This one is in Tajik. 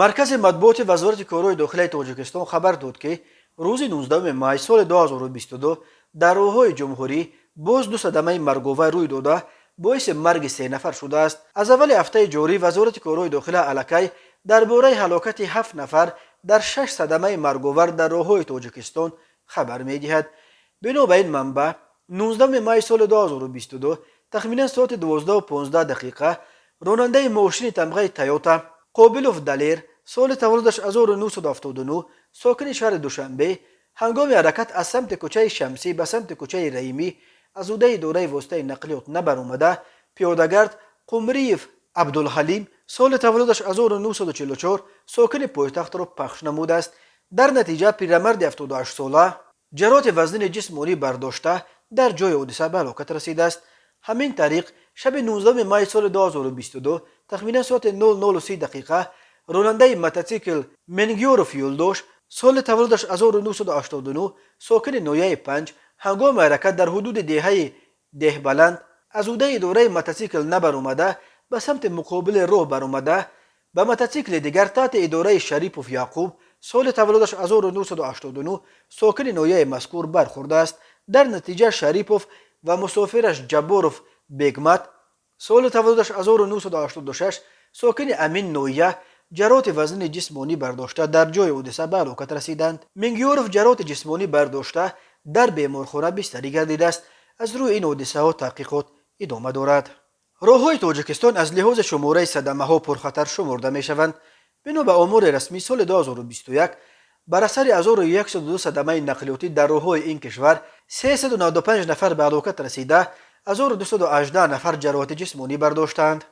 Маркази матбуоти Вазорати корҳои дохилаи Тоҷикистон хабар дод, ки рӯзи 19 май соли 2022 дар роҳҳои ҷумҳурӣ боз ду садамаи марговар рӯй дода, боиси марги се нафар шудааст. Аз аввали ҳафтаи ҷорӣ Вазорати корҳои дохила аллакай дар бораи ҳалокати ҳафт нафар дар шаш садамаи марговар дар роҳҳои Тоҷикистон хабар медиҳад. Бино ба ин манбаъ, 19 май соли 2022 тахминан соати 12:15 ронандаи мошини тамғаи «Тойота» Қобилов Далер, соли таваллудаш 1979, сокини шаҳри Душанбе, ҳангоми ҳаракат аз самти кӯчаи Шамсӣ ба самти кӯчаи Раимӣ аз ҳудуди идораи воситаи нақлиёт набаромада, пиёдагард Қумриев Абдулҳалим, соли таваллудаш 1944, сокини пойтахтро пахш намудааст. Дар натиҷа пирамарди 78-сола ҷароҳати вазнини ҷисмонӣ бардошта, дар ҷои ҳодиса ба ҳалокат расидааст. Ҳамин тариқ, шаби 19 май соли 2022 тахминан соати 00:30 ронандаи мототсикл Менгёров Юлдош, соли таваллудаш 1989, сокини ноҳияи Панҷ, ҳангоми ҳаракат дар ҳудуди деҳаи Деҳбаланд аз ҳудуди идораи мототсикл набаромада, ба самти муқобили роҳ баромада, ба мототсикли дигар таҳти идораи Шарипов Яъқуб, соли таваллудаш 1989, сокини ноҳияи мазкур бархӯрдааст. Дар натиҷа Шарипов ва мусофираш Ҷабборов Бегмат, соли таваллудаш 1986, сокини ҳамин ноҳия, ҷароҳати вазнини ҷисмонӣ бардошта, дар ҷои ҳодиса ба ҳалокат расиданд. Мингиёров ҷароҳати ҷисмонӣ бардошта, дар беморхона бистарӣ гардидааст. Аз рӯи ин ҳодисаҳо таҳқиқот идома дорад. Роҳҳои Тоҷикистон аз лиҳози шумораи садамаҳо пурхатар шуморда мешаванд. Бино ба омори расмӣ, соли 2021 бар асари 1102 садамаи нақлиётӣ дар роҳҳои ин кишвар 395 нафар ба ҳалокат расида, 1218 нафар ҷароҳати ҷисмонӣ бардоштаанд.